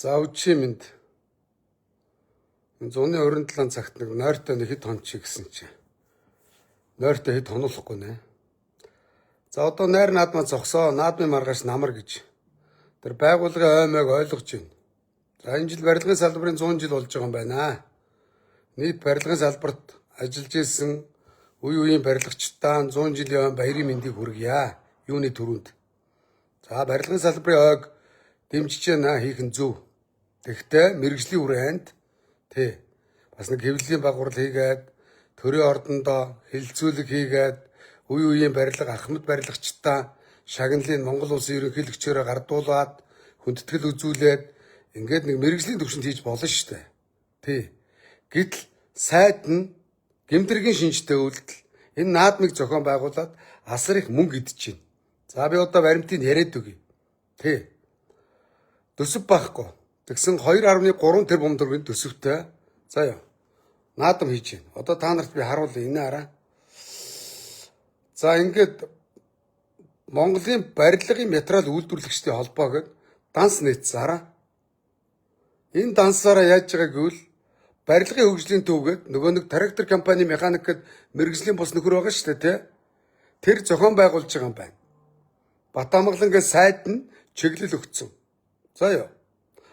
За үдшийн мэнд. Зуны 27 цагт нэг нойртой нэг хэд хончих гэсэн чи. Нойртой хэд хонуулахгүй нэ. За одоо найр наадмаа зогсоо. Наадмын маргааш намар гэж. Тэр байгууллагын ой мойг ойлгож байна. За энэ жил барилгын салбарын 100 жил болж байгаа юм байна. Нийт барилгын салбарт ажиллаж исэн үе үеийн барилгачдаа 100 жилийн ой баярын мэндийг хүргье. Юуны түрүүнд. За барилгын салбарын ойг дэмжиж байна хийх нь зөв. Тэгэхдээ мэргэжлийн хүрээнд тий бас нэг хэвлэлийн багварл хийгээд төрийн ордондоо хэлэлцүүлэг хийгээд үе үеийн барилга ахмад барилгачдаа шагналыг Монгол улсын ерөнхийлөгчөөрөө гардуулаад хүндэтгэл үзүүлээд ингээд нэг мэргэжлийн төвшөнд хийж болно шүү дээ. Тий. Гэтэл сайд нь гэмтэргийн шинжтэй үйлдэл энэ наадмыг зохион байгуулад асар их мөнгө идэж байна. За би одоо баримтыг яриад өгье. Тий. Төсөв байхгүй. Тэгсэн 2.3 тэрбум төгрөгийн төсөвтэй. За яа. Наадам хийж байна. Одоо та нарт би харуулъя энэ хараа. За ингээд Монголын барилгын материал үйлдвэрлэгчдийн холбоо гээд данс нээсэн хараа. Энэ дансаараа яаж байгаа гэвэл барилгын хөгжлийн төв гээд нөгөө нэг трактор компани механик гээд мэргэжлийн бус нөхөр байгаа шүү дээ, тий. Тэр зохион байгуулж байгаа юм байна. Батамгалан гээд сайд нь чиглэл өгцөн. За яа.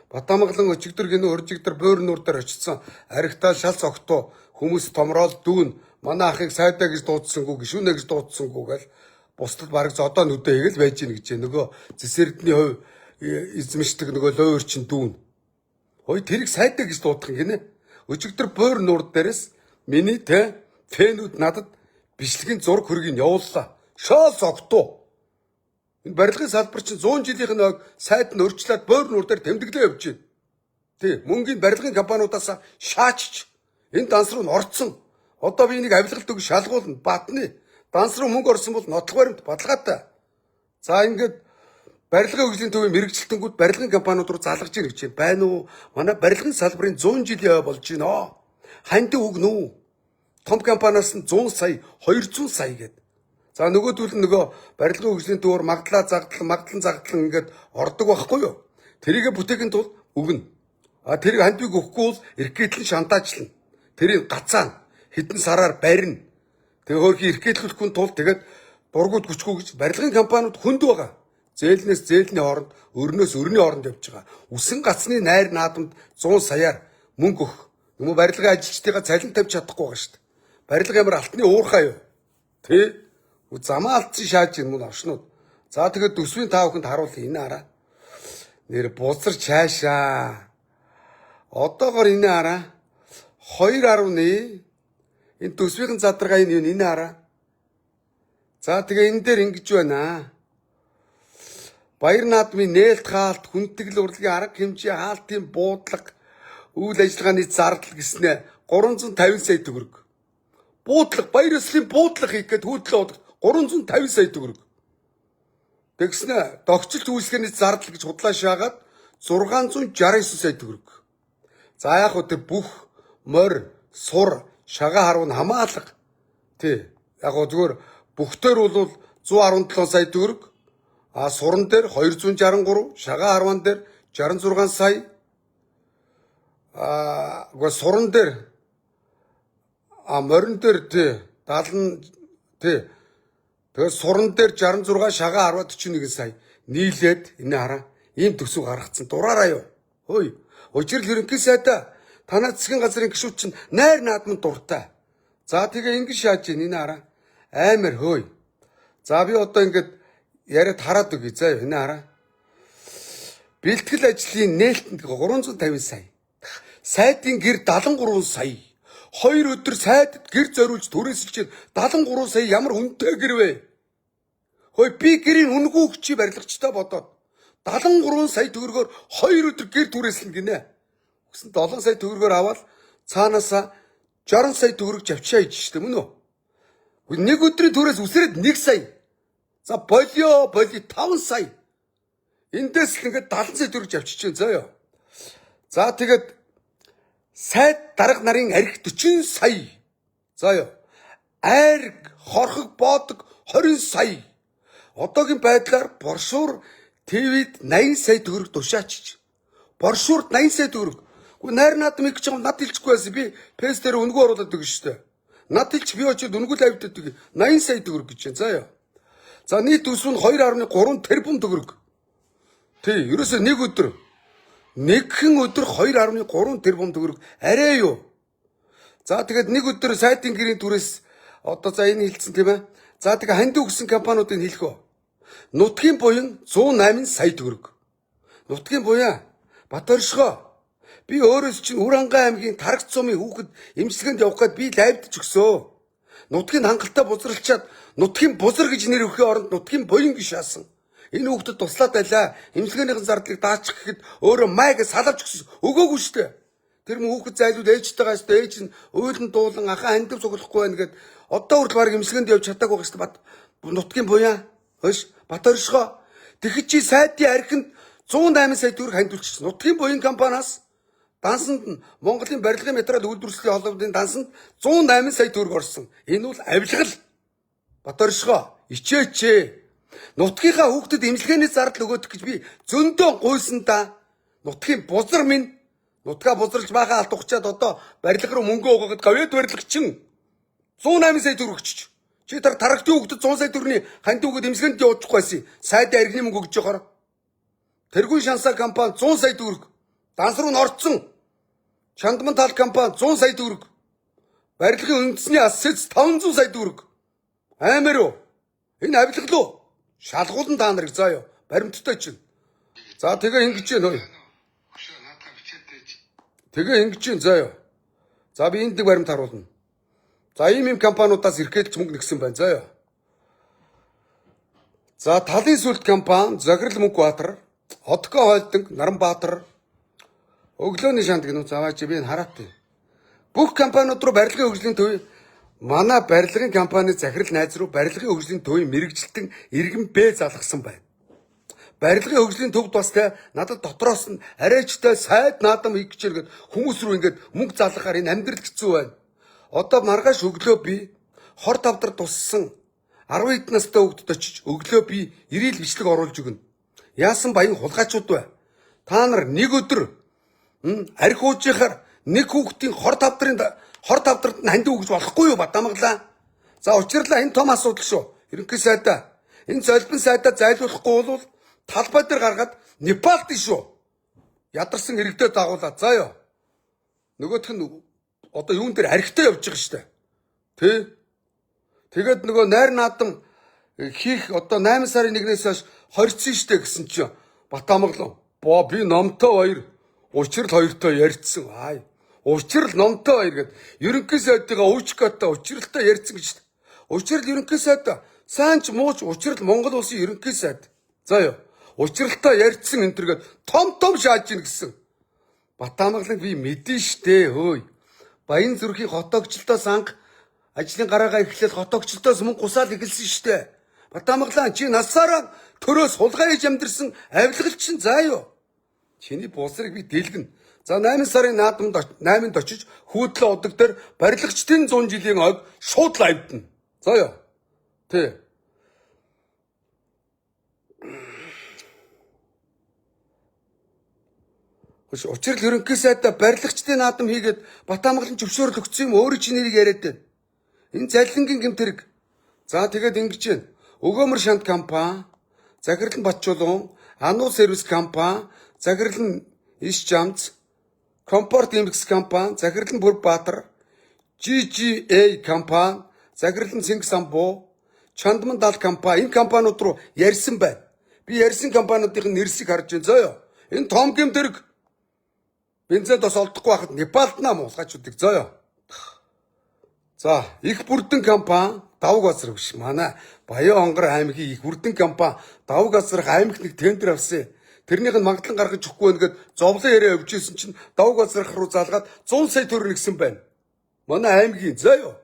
Батамгалан өчигдөр гинэ уржигдөр буур нуур дээр очсон. Аригтаа шал цогтуу хүмүүс томрол дүүн манай ахыг сайдаа гэж дуудсангүй гişүнэ гэж дуудсангүй гэл бусдад бараг зодоо нүдэ хийгэл байж гин гэж нөгөө зэсэрдний хувь эзэмшдэг нөгөө лойр чин дүүн. Хой тэрийг сайдаа гэж дуудах юм гинэ. Өчигдөр буур нуур дээрээс миний тэ фэнүүд надад бичлэгийн зураг хөргийг явууллаа. Шал цогтуу. Энэ барилгын салбар чинь 100 жилийнх нь ойг сайд нь өөрчлөөд буур нуур дээр тэмдэглээ явж байна. Тий, мөнгөний барилгын компаниудаас шаачч энэ данс руу н орцсон. Одоо би энийг авилгалт өг шалгуулна, батны. Данс руу мөнгө орсон бол нотлох баримт баталгаатай. За ингээд барилгын хөгжлийн төвийн мэрэгчлэлтэнгүүд барилгын компаниуд руу залгаж ийн гэж байна уу? Манай барилгын салбарын 100 жилийн ой болж байна. Хандив өгнө үү? Том компаниас нь 100 сая, 200 сая гэдэг. За нөгөөдөл нь нөгөө барилгын хөгжлийн төвөөр магадлаа загдлан магадлан загдлан ингээд ордог байхгүй юу? Тэрийгэ бүтээхийн тулд өгнө. А тэрийг хандвиг өгөхгүй бол эркээтлэн шантаачлна. Тэрийг гацаана. Хэдэн сараар барина. Тэгээ хөөрхий эркээтлүүлэхгүй тул тэгээд дургуут хүчгүй гэж барилгын компаниуд хүнд байгаа. Зээлнээс зээлний хооронд, өрнөөс өрний хооронд явж байгаа. Үсэн гацны найр наадамд 100 саяар мөнгө өгөх. Юм уу барилгын ажилчдыгаа цалин тавьж чадахгүй байгаа шүү дээ. Барилга ямар алтны уурхай юу? Тэ? Замаа алдсан шааж юм уу оршнууд. За тэгээд төсвийн та бүхэнд харуулъя энэ хараа. Нэр бузар чаашаа. Одоогор энэ хараа 2.1 энэ төсвийн задаргаа энэ энэ хараа. За тэгээ энэ дээр ингэж байна. Баяр наадмын нээлт хаалт, хүндэтгэл урлагийн арга хэмжээ, хаалтын буудлага, үйл ажиллагааны зардал гэснээр 350 сая төгрөг. Буудлага, баяр ёслолын буудлага хийх гээд хүүтлээ 350 сая төгрөг. Тэгснэ догчлт үйлчлэгээний зардал гэж худлаа шаагаад 669 сая төгрөг. За яг хөө тэр бүх морь, сур, шагаа харуу нь хамаалга. Тий. Яг хөө зүгээр бүхтээр бол 117 сая төгрөг. А суран дээр 263, шагаа харван дээр 66 сая. А үгүй суран дээр а морин дээр тий 70 тий. Тэгээ суран дээр 66, шагаа 10 41 сая нийлээд энэ хараа ийм төсөв гаргацсан. Дураараа юу? Хөөе. Учир л ерөнхий сайдаа танай засгийн газрын гишүүд чинь найр наадманд дуртай. За тэгээ ингэж шааж ийн энэ хараа. Аймар хөөе. За би одоо ингэж яриад хараад өгье. За энэ хараа. Бэлтгэл ажлын нээлтэнд 350 сая. Сайдын гэр 73 сая. 2 өдөр сайдад гэр зориулж түрээсэлж 73 сая ямар үнэтэй гэр вэ? Хөөе би гэрийн үнэгүй өгчий барилгачтай бодоод 73 сая төгрөгөөр 2 өдөр гэр түрээслэн гинэ. Тэгсэн 7 сая төгрөгөөр аваад цаанаасаа 60 сая төгрөг жавчаа хийж штэ мөн үү? Нэг өдрийн түрээс үсрээд 1 сая. За болио боли 5 сая. Эндээс л ингээд 70 сая төгрөг жавчиж чинь заяа. За тэгээд сайд дарга нарын арх 40 сая. Заяа. Айрг хорхог боодог 20 сая. Одоогийн байдлаар боршуур ТV-д 80 сая төгрөг тушаачиж. Боршуурт 80 сая төгрөг. Үгүй найр наадам их гэж юм над хэлчихгүй байсан. Би фэйс дээр өнгө оруулаад өгнө шүү дээ. Над хэлчих би очиод өнгө л авдаад өгье. 80 сая төгрөг гэж байна. За яа. За нийт өсвө нь 2.3 тэрбум төгрөг. Тий, ерөөсөө нэг өдөр нэгхэн өдөр 2.3 тэрбум төгрөг арай юу? За тэгээд нэг өдөр сайтын гэрийн түрээс одоо за энэ хилцэн тийм ээ. За тэгээ хандив өгсөн компаниудыг хэлэх үү? Нутгийн буян 108 сая төгрөг. Нутгийн буян Батөршгоо би өөрөөс чинь Үр Хангай аймгийн Тараг цумын хүүхэд имчилгээнд явах гээд би лайвдж өгсөө. Нутгийн хангалттай бузралчаад нутгийн бузар гэж нэр өгөхийн оронд нутгийн буян гэж шаасан. Энэ хүүхдэд туслаад байлаа. Имчилгээнийхэн зардлыг даачих гэхэд өөрөө май гэж салавч өгсөн. Өгөөгүй шүү дээ. Тэр мөн хүүхэд зайлуул ээжтэйгээ шүү дээ. Ээж нь уйлан дуулан ахаа хандив цуглахгүй байна гэд одоо хүртэл баг имчилгээнд явж чадаагүй байгаа шүү дээ. Бат нутгийн буян хойш Батөршгоо. Тэгэхэд чи сайдын архинд 108 сая төгрөг хандивчсан. Нутгийн буян компаниас дансанд нь Монголын барилгын материал үйлдвэрлэлийн холбооны дансанд 108 сая төгрөг орсон. Энэ бол авилгал. Батөршгоо ичээч. Нутгийнхаа хүүхдэд эмчилгээний зардал өгөөдөх гэж би зөндөө гуйсан та. Нутгийн бузар минь нутгаа бузарлж баахан алт ухчаад одоо барилга руу мөнгө өгөөд гавьяд барилгачин 108 сая төгрөг өгчөж. Чи тэр тарагтын хүүхдэд 100 сая төгрөгийн хандив өгөөд эмчилгээнд явуучихгүй байсан. Сайдын архины мөнгө өгч явахаар. Тэргүүн шансаа компани 100 сая төгрөг данс руу н орцсон. Чандман тал компани 100 сая төгрөг. Барилгын үндэсний ассец 500 сая төгрөг. Аймаар уу? Энэ авилгал уу? Шалгуулн та нарыг заа юу? Баримттай чинь. За тэгээ ингэж юм хөөе. Хөшөө наадаа бичээд дэж. Тэгээ ингэж юм заа юу? За би энд нэг баримт харуулна. За ийм ийм компаниудаас эрхэлж мөнгө нэгсэн байна заа юу? За талын сүлт компани, Заграл Мөнхбаатар, Одко Хойлдонг, Наранбаатар, Өглөөний шанд гинүү заваач би энэ хараат. Бүх компаниуд руу барилгын хөгжлийн төв манай барилгын компани захирал найз руу барилгын хөгжлийн төвийн мэрэгжилтэн иргэн Б залгасан байна. Барилгын хөгжлийн төвд бас те надад дотроос нь арайчтай сайд наадам хийх гэж иргэд хүмүүс рүү ингээд мөнгө залгахаар энэ амьдрал хэцүү байна. Одоо маргааш өглөө би хор тавдар туссан 10 хэд настай хүүхдэд очиж өглөө би ирээл бичлэг оруулж өгнө. Яасан баян хулгайчуд вэ? Та нар нэг өдөр арх уужийнхаар нэг хүүхдийн хор тавдрын хор тавдрад нь хандив өгч болохгүй юу Батамгалаа. За учирлаа энэ том асуудал шүү. Ерөнхий сайдаа энэ золбин сайдаа зайлуулахгүй бол талбай дээр гаргаад Непалд шүү. Ядарсан иргэдээ дагуулаад заа юу. Нөгөөх нь одоо юун дээр архитай явж байгаа шүү дээ. Тэ? Тэгээд нөгөө найр наадам хийх одоо 8 сарын 1-ээс хойш хорьцсон штэ гэсэн чинь Батамгалан боо би номтой баяр учрал хоёртой ярьцсан. Аа. Учрал номтой баяр гэд ерөнхий сайдыгаа уучкатай учралтай ярьцсан гэж. Учрал ерөнхий сайд сайн ч мууч учрал Монгол улсын ерөнхий сайд. За юу. Учралтай ярьцсан энэ төр гэд том том шааж ийн гэсэн. Батамгалан би мэдэн штэ хөөе. Баян зүрхийн хотоогчлолтоос анх ажлын гараагаа эхлээл хотоогчлолтоос мөнгө гусаал эхэлсэн штэ. Батамгалан чи насаараа төрөөс хулгай хийж амьдэрсэн авилгалч чинь заа юу. Чиний бусрыг би дэлгэн. За 8 сарын наадамд 8-нд очиж хүүдлээ удаг дээр барилгачдын 100 жилийн ог шууд лайвдна. За юу. Тэ. Хөш учрал ерөнхий сайдаа барилгачдын наадам хийгээд Батамгалан зөвшөөрөл өгсөн юм өөрөө чи нэрийг яриад байна. Энэ заллингийн гэмт хэрэг. За тэгээд ингэж байна. Өгөөмөр шанд компани, Захирал нь Батчулуун, Ануу сервис компани, Захирал нь Иш Жамц, Комфорт Импекс компани, Захирал нь Бүрбаатар, GGA компани, Захирал нь Цэнг Самбуу, Чандман дал компани энэ компаниуд руу ярьсан байна. Би ярьсан компаниудын нэрсийг харж байна зөө. Энэ том гэмт хэрэг. Бензин тос олдохгүй байхад Непалд нам улгаачуудыг зөө. За, их бүрдэн компани давг газар биш. Манай Баян онгор аймгийн их бүрдэн компани давг газрах аймагт нэг тендер авсан. Тэрнийх нь магадлан гаргаж өгөхгүй байна гэд зовлон яриа явж исэн чинь давг газрах руу залгаад 100 сая төгрөг нэгсэн байна. Манай аймгийн зөө.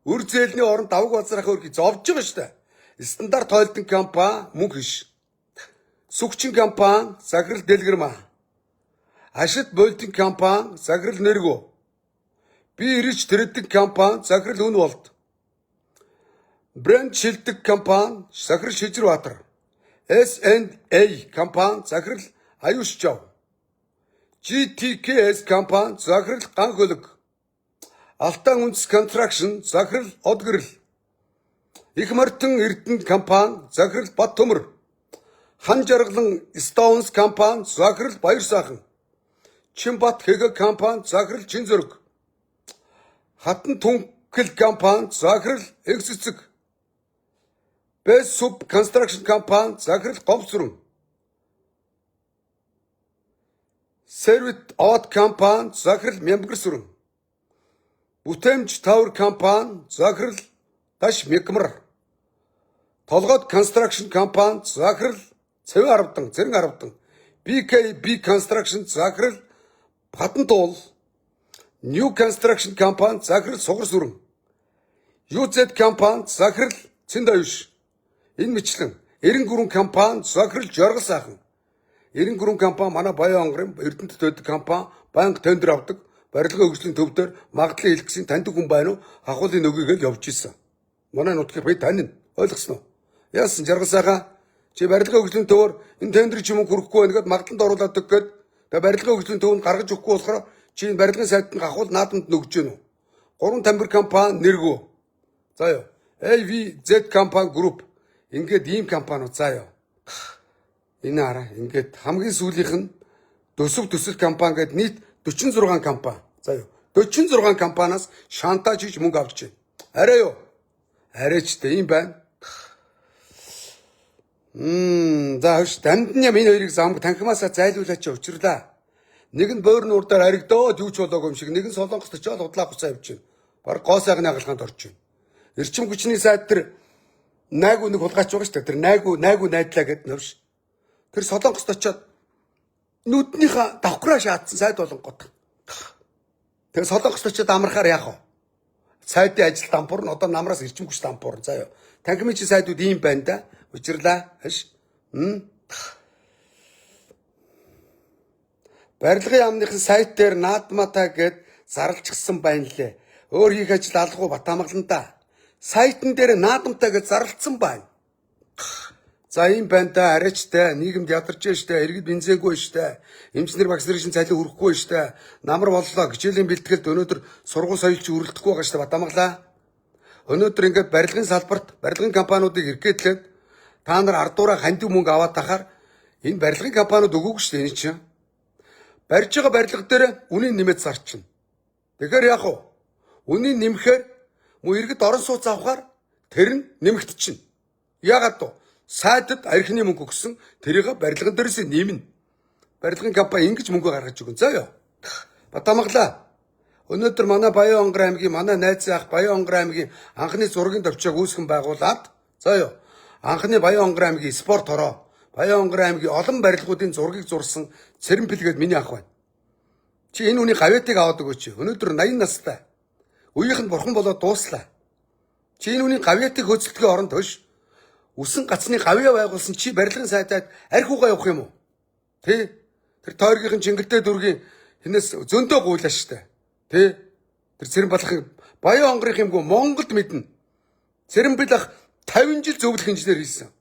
Үр зээлний оронд давг газрах өргөж зовж байгаа шүү дээ. Стандарт хойлдон компани мөнгө биш. Сүгчин компани Захирал Дэлгэрмаа. Ашид болдин компани Захирал Нэргүү. Би ирж тэрдэг компани Захирал Үн болд. Брэнд шилдэг компани Захирал Шижирбаатар. S&A компани Захирал Аюушчав. GTKS компани захирал Ганхөлөг. Алтан үндэс Construction захирал Одгэрэл. Их Мортон Эрдэнэ компани захирал Баттөмөр. Хан Жаргалан Stones компани захирал Баярсайхан. Чимбат ХГ компани захирал Чинзөрг. Хатан Түнхэл компани захирал Эгс Цэцэг. Бэсүп Construction компани захирал Гомцүрэн. Сервит От компани захирал Мямбгэрсүрэн. Бүтээмж Tower компани захирал Даш Мякмар. Толгойд Construction компани захирал Цэвэн Аравдан, Цэрэн Аравдан. BKB Construction захирал Батантуул. New Construction компани захирал Сугар Сүрэн. UZ компани захирал Цэндаюш. Энэ мэтлэн 93 компани захирал Жаргал сайхан. 93 компани манай Баян онгорын Эрдэнэт байдаг компани байнга тендер авдаг. Барилгын хөгжлийн төв дээр магадлан хэлгэсийн таньдаг хүн байна уу? Хахуулын нөгөөг л явж исэн. Манай нутгийг би танина. Ойлгосноо? Яасан Жаргал сайхан чи барилгын хөгжлийн төвөөр энэ тендер чи мөнгө хүрэхгүй байна гэдээ магадланд оруулаад өг гээд тэгээ барилгын хөгжлийн төв нь гаргаж өгөхгүй болохоор чи энэ барилгын сайданд гахуул наадамд нөгж гэнэ үү? 3 тамбир компани нэргүү. За юу. AVZ компани групп ингээд ийм компаниуд заа юу. Энэ хараа ингээд хамгийн сүүлийнх нь төсөв төсөл компани гээд нийт 46 компани. За юу. 46 компаниас шантаж хийж мөнгө авч байна. Арай юу? Арай ч тэ ийм байна. За хөөш дамдны юм энэ хоёрыг замг танхимаасаа зайлуулаач учирлаа. Нэг нь бөөр нуурдаар аригдоод юу ч болоогүй юм шиг, нэг нь Солонгост очиод худлаа хуцаа явж байна. Бараг гоо сайхны хагалгаанд орж байна. Эрчим хүчний сайд тэр найгуу нэг хулгайч байгаа шүү дээ. Тэр найгуу найдлаа гэд новш. Тэр Солонгост очиод нүднийхээ давхраа шаадсан сайд болонгот. Тэр Солонгост очиод амархаар яах вэ? Сайдын ажил дампуурна, одоо намраас эрчим хүч дампуурна. За юу. Танхимын чи сайдууд ийм байна да. Учирлаа. Хаш. Барилгын яамныхан сайт дээр наадмата гэд зарлчихсан байна лээ. Өөр хийх ажил алгуу Батамгалан да. Сайтн дээр наадамтай гэж зарлцсан байна. За ийм байна да, арайчтай, нийгэмд ядарч штэ, иргэд бензингүй штэ, эмчнэр багш нарын шин цалин хүрэхгүй штэ, намар боллоо, хичээлийн бэлтгэлд өнөөдөр сургууль соёл чи өрөлдөхгүй байгаа штэ, Батамгалаа. Өнөөдөр ингээд барилгын салбарт, барилгын компаниудыг эргээтлээд та нар ардуураа хандив мөнгө аваад тахаар энэ барилгын компаниуд өгөөгүй штэ энэ чинь. Барьж байгаа барилга дээр үнийн нэмээд зарчна. Тэгэхээр яг уу үнийн нэмэхээр мөн иргэд орон сууц авахар тэр нь нэмэгдчихнэ. Яагаад вэ? Сайдад архины мөнгө өгсөн тэрийг барилган дээрээс нэмнэ. Барилгын компани ингэж мөнгө гаргаж өгөн. За ёо. Батамгалаа. Өнөөдөр манай Баян онгор аймгийн манай найз ах Баян онгор аймгийн анхны зургийн товчоог үүсгэн байгуулад за ёо. Анхны Баян онгор аймгийн спорт хороо Баян онгор аймгийн олон барилгуудын зургийг зурсан Цэрэнпил гээд миний ах байна. Чи энэ хүний гавьяатыг аваад өгөөч. Өнөөдөр 80 настай. Үеийнх нь бурхан болоод дууслаа. Чи энэ хүний гавьяатыг хөөцөлдгөө оронд хөш. Үсэн гацны гавьяа байгуулсан чи барилгын сайдад арх угаа явах юм уу? Тэ? Тэр тойргийнхэн Чингэлтэй дүүргийн хинээс зөндөө гуйлаа штэ. Тэ? Тэр Цэрэн балахын Баян онгорын юмгүй Монголд мэднэ. Цэрэнбэл ах 50 жил зөвлөх инженер хийсэн.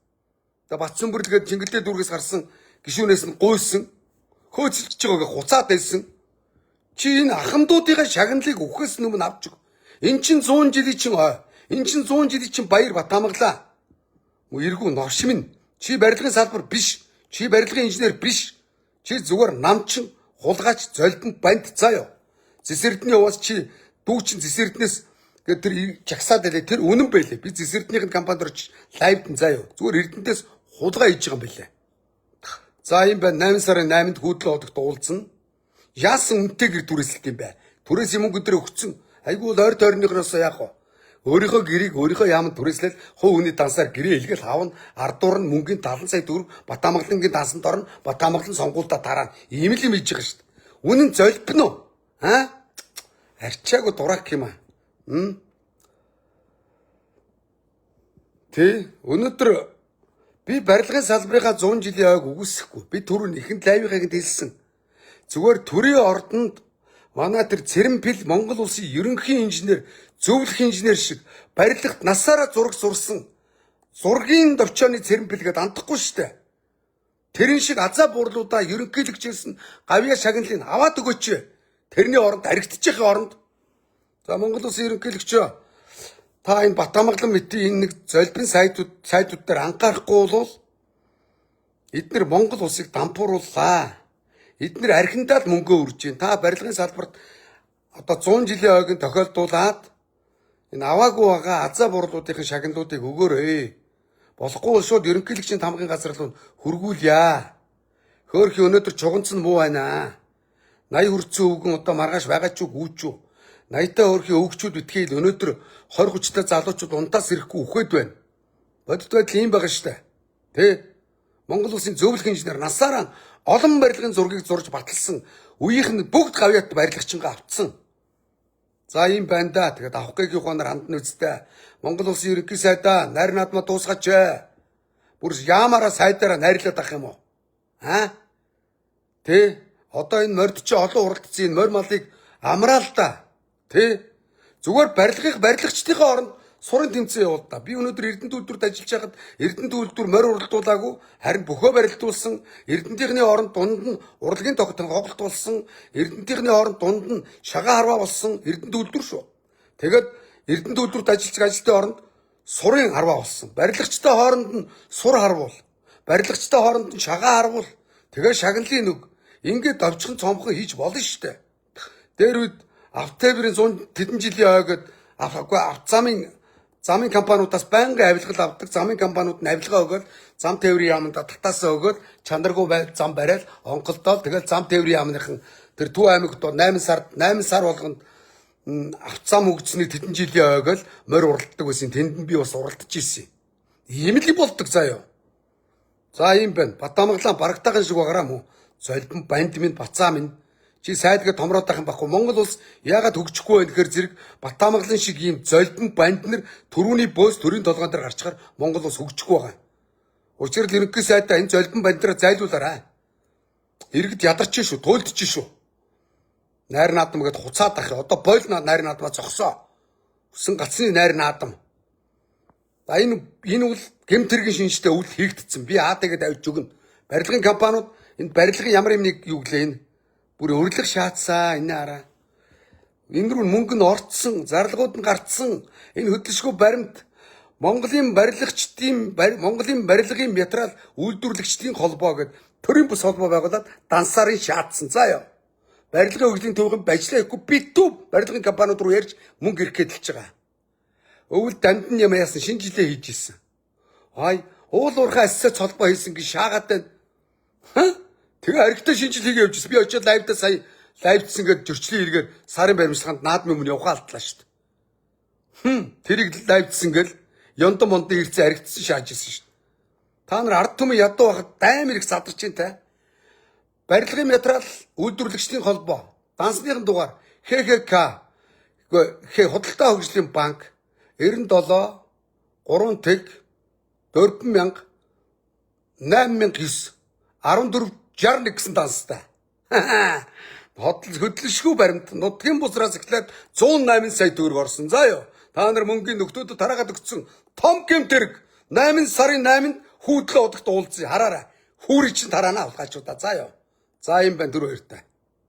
Тэгээ Батсүмбэрлгээд Чингэлтэй дүүргээс гарсан гишүүнээс нь гуйсан. Хөөцөлдөж байгааг хуцаад байсан. Чи энэ ахмадуудынхаа шагналыг үхээс өмнө авч өг. Эн чин 100 жилийн чин ой. Эн чин 100 жилийн чин баяр Батамгалаа. Эргүү новш минь. Чи барилгын салбар биш. Чи барилгын инженер биш. Чи зүгээр намчин, хулгайч, золбон банд заа ёо. Зэс Эрдэнийн хуваас чи дүүчин Зэс Эрдэнээс гээд тэр жагсаад байлээ. Тэр үнэн байлээ. Би Зэс Эрдэнийх нь компанид орж лайвд заа ёо. Зүгээр Эрдэнтээс хулгай хийж байгаа юм байлээ. За ийм байна. 8 сарын 8-нд Хүүдлэн одогт уулзна. Яасан үнэтэй гэр түрээсэлт юм бэ? Түрээсийн мөнгө өдрөө өгцөн. Айгүй л ойр тойрныхноос яах вэ? Өөрийнхөө гэрийг өөрийнхөө яамд түрээслэл хувь хүний дансаар гэрээ илгээл авна. Ардуур нь мөнгөний 70 сая төгрөг Батамгалангийн дансанд орно. Батамгалан сонгуульдаа тараана. Ийм л юм хийж байгаа шүү дээ. Үнэн золбино уу? Аа? Арчаагүй дурак юм аа. Тэ? Өнөөдөр би барилгын салбарынхаа 100 жилийн ойг үгүйсэхгүй. Би түрүүн ихэнд лайвынхаа хэлсэн. Зүгээр төрийн ордонд манай тэр Цэрэнпил Монгол улсын ерөнхий инженер, зөвлөх инженер шиг барилгад насаараа зураг зурсан зургийн товчооны Цэрэнпил гэдээ андахгүй шүү дээ. Тэрэн шиг азаа буурлуудаа ерөнхийлөгчөөс нь гавьяа шагналыг аваад өгөөч. Тэрний оронд аригдчихын оронд за Монгол улсын ерөнхийлөгчөө та энэ Батамгалан мэтийн энэ нэг золбин сайтууд дээр анхаарахгүй бол эднэр Монгол улсыг дампуурууллаа. Эднэр архиндаа л мөнгөө үрж байна. Та барилгын салбарт одоо 100 жилийн ойг нь тохиолдуулаад энэ аваагүй байгаа азаа бурлуудын шагналуудыг өгөөрэй. Болохгүй бол шууд ерөнхийлөгчийн тамгын газар руу хөргүүлье. Хөөхи өнөөдөр чуганц нь муу байна. 80 хүрсэн өвгөн одоо маргааш байгаа ч үгүй ч үү. 80-та хөөрхи өвгчүүд битгий л өнөөдөр 20 30-та залуучууд унтаас ирэхгүй үхээд байна. Бодит байдал ийм байгаа штэ. Тэ? Монгол улсын зөвлөх инженер насаараа олон барилгын зургийг зурж баталсан үеийнх нь бүгд гавьяат барилгачингаа автсан. За ийм байна да. Тэгээд авах гэхийн ухаанаар хандна үстэй. Монгол улсын ерөнхий сайдаа найр наадмаа дуусгаач. Бүр яамаараа сайдаараа найрлаад ах юм уу? Аа? Тэ? Одоо энэ морд чи олон уралдсан энэ морь малыг амраал та. Тэ? Зүгээр барилгын барилгачдынхаа оронд сурын тэмцээн явуул та. Би өнөөдөр Эрдэнэт үйлдвэрт ажиллаж байхад Эрдэнэт үйлдвэр морь уралдуулаагүй харин бөхөө барилдуулсан. Эрдэнэтийнхний оронд дунд нь урлагийн тоглолт болсон. Эрдэнэтийнхний оронд дунд нь шагаа харваа болсон. Эрдэнэт үйлдвэр шүү. Тэгээд Эрдэнэт үйлдвэрт ажиллаж ажилтны оронд сурын харваа болсон. Барилгачтай хооронд нь сур харвуул. Барилгачтай хооронд нь шагаа харвуул. Тэгээ шагналын нүг. Ингээд давчхан цомхон хийж болно шүү дээ. Дээр үед Автеврийн 100 тэдэн жилийн ойгод замын компаниудаас байнгын авилгал авдаг. Замын компаниуд нь авилгаа өгöl зам тээврийн яамд татаасаа өгöl чанаргүй зам барайл онголдоол тэгэл зам тээврийн яамныхан тэр Төв аймагт 8 сар болгонд авцам хөгжсөний тэдэн жилийн ойгол морь уралддаг байсан. Тэнд нь би бас уралдаж ирсэн. Ийм л болдог заяа. За ийм байна. Батамгалан барагтаахан шиг байгаараа мó. Золбон банд минь бацаа минь чи сайдгаа томроод байх юм байхгүй. Монгол улс яагаад хөгжихгүй байх гэхээр зэрэг Батамгалан шиг ийм золбон банд нар төрүүний бөөс төрийн толгойн дээр гарчхаар Монгол улс хөгжихгүй байгаа. Учир нь ерөнхий сайдаа энэ золбон бандраа зайлуулаарай. Иргэд ядарч шүү, туйлдж шүү. Найр наадам гэдээ хуцаад ах. Одоо бойл найр наадмаа зогсоо. Хүсэн гацны найр наадам. За энэ үл гэмт хэргийн шинжтэй үл хийгдсэн. Би АД-г авч өгнө. Барилгын компаниуд энэ барилгын ямар юм нэг юу гэлээ энэ. Бүр өрлөх шаацсаа энэ хараа. Энэ рүү мөнгө нь орцсон, зарлагууд нь гарцсан. Энэ хөдөлшгүй баримт Монголын барилгачдын Монголын барилгын материал үйлдвэрлэгчдийн холбоо гэд төрийн бус холбоо байгуулад дансарын шаацсан. За яа. Барилгын хөгжлийн төвхөн ажиллаа ихгүй битүү барилгын компаниуд руу ярьж мөнгө ирэх гэдэлж байгаа. Өвөл дамд нь юм яасан шинэ жилээ хийж исэн. Ай уул уурхай ассац холбоо хийсэн гэж шаагаад байна. Тэгээ аригтай шинэ жил хийгээ явж ирсэн. Би очиод лайвдаа сая лайвдсан гээд зөрчлийн хэрэгээр сарын баримтлаганд наадмын өмнө явхаа алдлаа шүү дээ. Тэрийг лайвдсан гэл ёндон мондын ирцэн аригдсан шааж исэн шүү дээ. Та нар ард түмэн ядуу байхад даймар их задарч байна та. Барилгын материал үйлдвэрлэгчдийн холбоо, дансныхан дугаар ХХК худалдаа хөгжлийн банк 97 3 тэг 4000 8009 14 61 гэсэн данстай. Хөдөлшгүй баримт нутгийн бусраас эхлээд 108 сая төгрөг орсон. За ёо. Та нар мөнгөний нөхдүүдэд тараагаад өгсөн том гэмтэрэг 8 сарын 8-нд хүүдлээ одогт уулзъя. Хараарай. Хүүрий чинь тараана улгаачудаа. За ёо. За юм байна дөрөв хоёртай.